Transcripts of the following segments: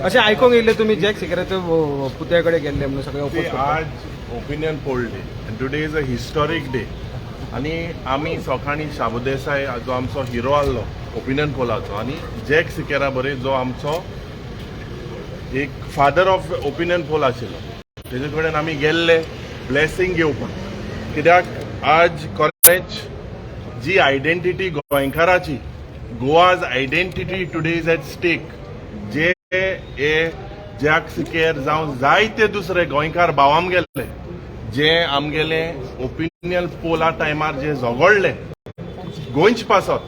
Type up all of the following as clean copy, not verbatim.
अशें आयकूंक येयल्लें तुमी जॅक सिकेराच्या पुतळ्या कडेन गेल्ले म्हणून सगळे ते oppose करपाक. आज opinion poll day and today is a historic day. आनी आमी सकाळीं शाबू देसाय जो आमचो हिरो आहलो ओपिनियन पोलाचो आनी जॅक सिकेरा बरे जो आमचो एक फादर ऑफ ओपिनियन पोल आशिल्लो, तेजे कडेन आमी गेल्ले ब्लेसिंग घेवपाक, कित्याक आज खरेंच जी आयडेंटिटी गोंयकाराची, Goa's identity today is at stake. जे हे जॅक सिकेर जावं जायते दुसरे गोंयकार भाव आमगेले जे आमगेले ओपिनियन पोला टायमार जे झगडले गोंयचे पासत,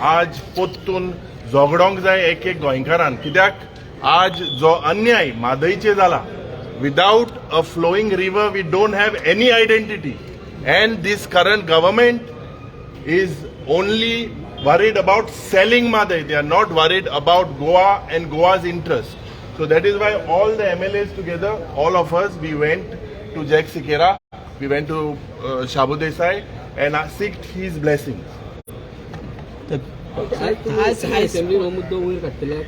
आज पोत्तून झगडोंक जाय एक एक गोंयकारान, कित्याक आज जो अन्याय म्हादयचेर जाला, without a flowing river we don't have any identity and this current government is only worried about selling Mhadei. They are not worried about Goa and Goa's interest. So that is why all the MLAs together, all of us, we went to Jack Sequeira, we went to Shabu Desai and seeked his blessings. आज असेंब्लीन हो मुद्दो वयर काडटले?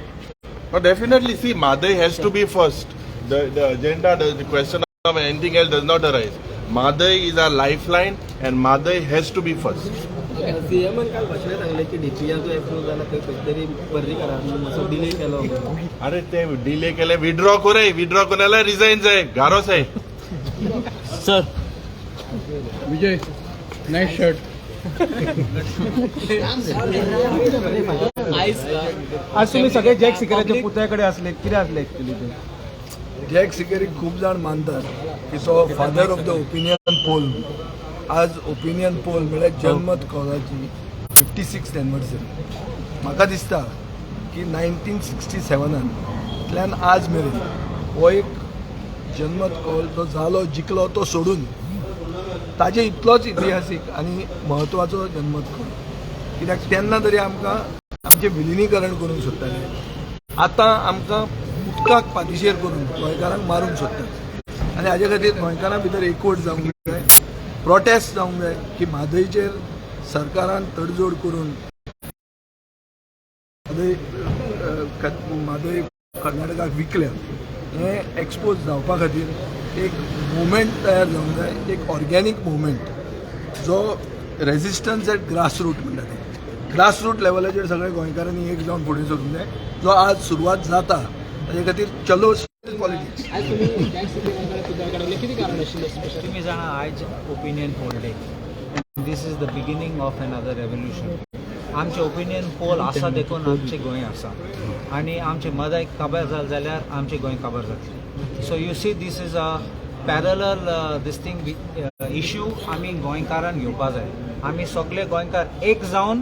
But definitely, see, Mhadei has to be first. The agenda, the question of anything else does not arise. Mhadei is our lifeline and Mhadei has to be first. सीएमान काल भाशणात सांगलें की DPR जो approve जाला थंय खंय तरी पर्रीकारान मातसो डिले केलो म्हणून. अरे, ते डिले केले, विड्रॉ करे, विड्रॉ कोणाला रिझाईन जाय गारोस आहे. सर. Vijay, nice shirt. आयज आज तुमी सगळे जॅक सिकेराच्या पुतळ्या कडेन आसले, कितें आसलें एक्चुअली तें? जॅक सिकेरीक खूब जाण मानतात की तो father of the opinion poll. आज ओपिनियन पोल म्हळ्यार जनमत कौलाची 56th anniversary. म्हाका दिसता की 1967नांतल्यान आज मेरेन हो एक जनमत कौल जो जालो, जिखलो तो सोडून ताजे इतलोच इतिहासीक आनी म्हत्वाचो जनमत कौल, कित्याक तेन्ना तरी आमकां आमचें विलिनीकरण करूंक सोदताले. आतां आमकां उदकाक पातिशेर करून गोंयकारांक मारूंक सोदतात आनी हाजे खातीर गोंयकारां भितर एकवट जावंक जाय, प्रोटेस्ट जावंक जाय की म्हादयचेर सरकारान तडजोड करून म्हादय कर्नाटकाक विकल्या हें एक्सपोज जावपा खातीर एक मुवमेंट तयार जावंक जाय, एक ऑर्गेनीक मुवमेंट जो रेजिस्टन्स एट ग्रास रूट म्हणटा ते ग्रास रूट लेवलाचेर सगळ्या गोंयकारांनी एक जावन फुडें सरूंक जाय, जो आज सुरवात जाता. ताजे खातीर चलो पॉलिटिक्स. आज तुमी जॅक सिकेरा पुतळ्या कडेन कितें कारण आशिल्लें स्पेशल? तुम्ही जाणा, आयज opinion poll day. This is the beginning of another revolution. आमचे ओपिनियन पोल आसा देखून आमचें गोंय आसा आनी आमचें म्हादय काबार जालें जाल्यार आमचें गोंय काबार जातलें. So you see, this is a parallel this thing issue. आमी गोंयकारान घेवपा जाय. आमी सगळे गोंयकार एक जावन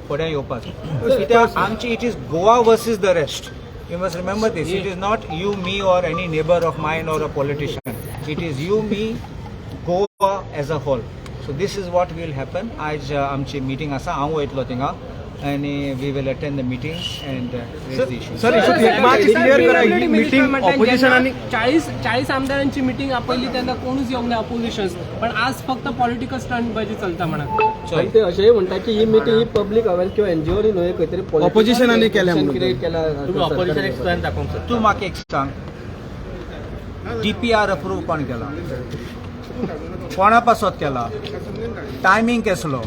फुडें येवपा जाय, कित्याक आमची it is Goa versus the rest. You must remember this. It is not you, me, or any neighbor of mine or a politician. It is you, me, Goa as a whole. So this is what will happen. आज आमची meeting आसा, हांव वयतलो थिंगा आनी we will attend the meeting and raise the issue. Sir, मातशी clear करा, ही meeting ऑपोजिशनानी 40 40 आमदारांची मिटींग आपयली तेन्ना कोणूच येवंक ना अपोजिशन, पण आज फक्त पॉलिटिकल स्टंट बाजी चलता म्हणा. चल. ते अशेंय म्हणटा की ही मिटींग ही पब्लीक अवेअर किंवा एनजीओनी न्हय, खंय तरी Oppositionांनी केल्या म्हणून. क्रिएट केला. तूं म्हाका एक सांग, डीपीआर अप्रूव कोण केला? कोणा पासत केला? टायमींग केसलो?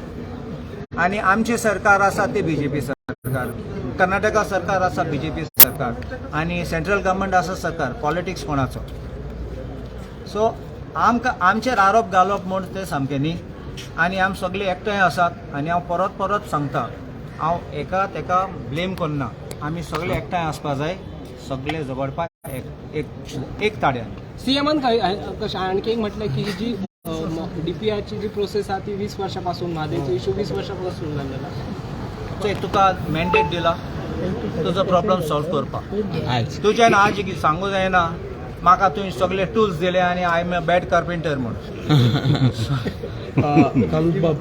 आनी आमचें सरकार आसा ते बीजेपी सरकार, कर्नाटका सरकार आसा बीजेपी सरकार आनी सेंट्रल गव्हर्मेंट आसा सरकार. पॉलिटिक्स कोणाचो? सो आमकां आमचेर आरोप घालप म्हूण तें सामकें न्ही. आनी आमी सगळे एकठांय आसात आनी हांव परत परत सांगता, हांव एका तेका ब्लेम करना. आमी सगळे एकठांय आसपा जाय, सगळे झगडपाक एक एक एक ताड्यान. सीएमान कशें आणखी एक म्हटलं की जी डीपीआरची जी प्रोसेस आहा ती 20 वर्षापासून, म्हादयचो इशू 20 वर्षापासून सुरू झालेला. चोय, तुका मॅन्डेट दिला तुजो प्रॉब्लम सॉल्व करपाक. तुज्यान आज सांगू जायना म्हाका तुवें सगळे टूल्स दिले आनी I am a bad carpenter म्हूण. बाब,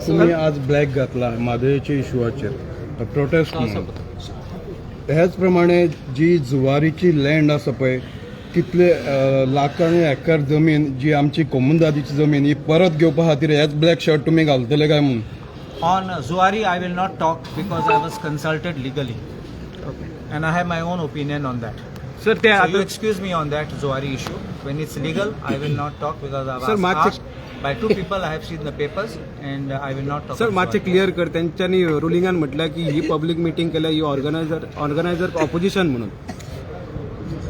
तुम्ही आज ब्लॅक घातला म्हादयच्या इशुवाचेर प्रोटेस्ट म्हणून. हेच प्रमाणे जी जुवारीची लँड आसा पळय, कितले लाखांनी एकर जमीन जी आमची कोमुनिदादीची जमीन, ही परत घेवपा खातीर हेच ब्लॅक शर्ट तुमी घालतले काय म्हणून? On Zuari, I will not talk because I was consulted legally. And I have my own opinion on that. Sir ते So you आता excuse me on that Zuari issue. When it's legal, I will not talk because I Sir, was मागचे- asked by two people. I have seen the papers, and I will not talk. Sir on मातशें Zuari. Clear कर तेंच्यांनी रुलिंगान म्हटल्या की ही public meeting केल्या ही organiser organiser opposition म्हणून.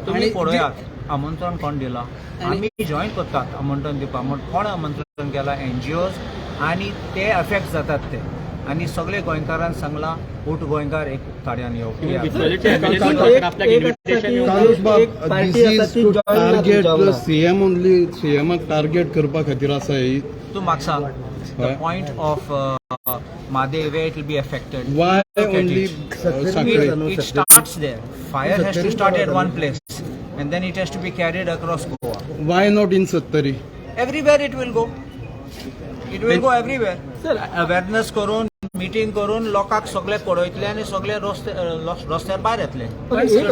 तुम्ही पळयात, आमंत्रण कोण दिला? आमी जॉईन करतात आमंत्रण दिवपाक म्हण कोण आमंत्रण केला? एनजीओज आनी ते अफेक्ट जातात ते आनी सगळे गोंयकारान सांगलां, उठ गोंयकार, एक ताळ्यान यो. कार्लोस बाब, this is to target the CM only. सीएमाक target करपा खातीर आसा ही. तूं म्हाका सांग, the हय. Point of Mhadei, where it will be affected? Why Look at only it. Sanquelim? It starts there. Fire has to start at one place and then it has to be carried across Goa. Why not in Sattari? Everywhere it will go. It will go everywhere. Awareness करून, meeting करून लोकांक सगळे पळयतले आनी सगळे रस्ते रस्त्यार भायर येतले.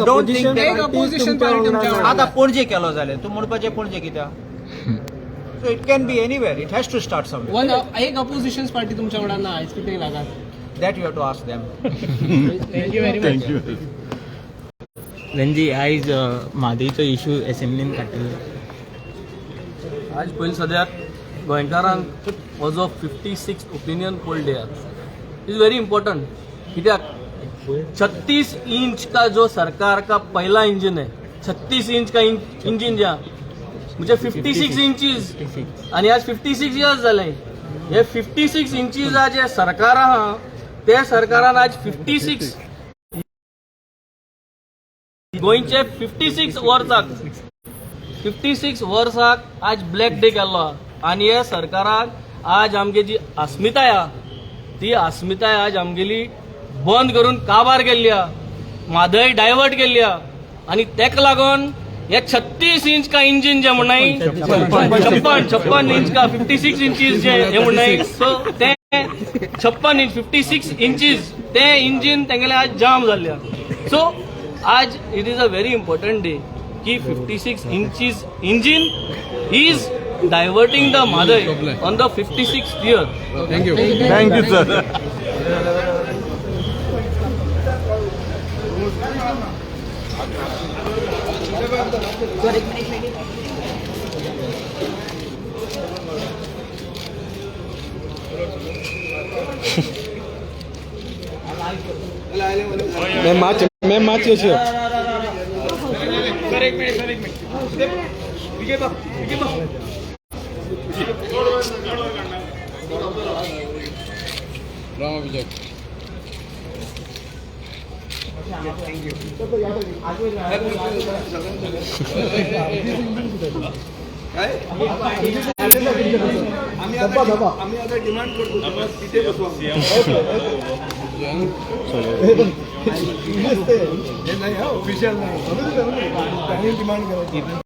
Don't think एक अपोजिशन पार्टी तुमच्या वांगडा. आतां पणजे केलो जाल्यार तूं म्हणपाचें पणजे कित्याक? So it can be anywhere. It has to start somewhere. One एक अपोजिशन पार्टी तुमच्या वांगडा ना आयज, कितें लागात? That you have to ask them. Thank you very much. Thank you. Ranji, आयज म्हादयचो इशू एसेंब्लीन काडटले. आज पयलीं सद्याक गोंयकारांक हो जो 56 opinion poll day is very important, कित्याक 36 इंच का जो सरकार का पहला इंजिन है, 36 इंच का इंजिन ज्या म्हणजे 56 इंचीज आणि आज 56 इयर्स जाले, हे 56 इंचीजा जे सरकार आहा ते सरकारान आज 56 गोंयचे 56 वर्साक, 56 वर्साक आज ब्लॅक डे केल्लो आहा. आनी हे सरकाराक आज आमगे जी अस्मिताय आहा ती अस्मिताय आज आमगेली बंद करून काबार केल्ली आहा, म्हादय डायवर्ट केल्ली आहा आनी तेका लागून हे 36 इंच का इंजिन जे म्हणनाय, 56 इंच का, 56 इंचीज जे हे म्हणनाय, सो ते 56 इंच, 56 इंचीज ते इंजिन तेंगेले आज जाम जाल्ले आहा. सो आज it is a very important day की 56 inches engine is diverting the Mhadei on the 56th year. Thank you. Thank you sir. Ma'am मातशें अशें. सर, एक मिनिट, सर, एक मिनिट. विजय बाब, विजय बाब. रामा विजय. आम्ही आता डिमांड करतो तिथे बसवा. हे नाही, हा ऑफिशियल नाही, त्यांनी डिमांड करायची.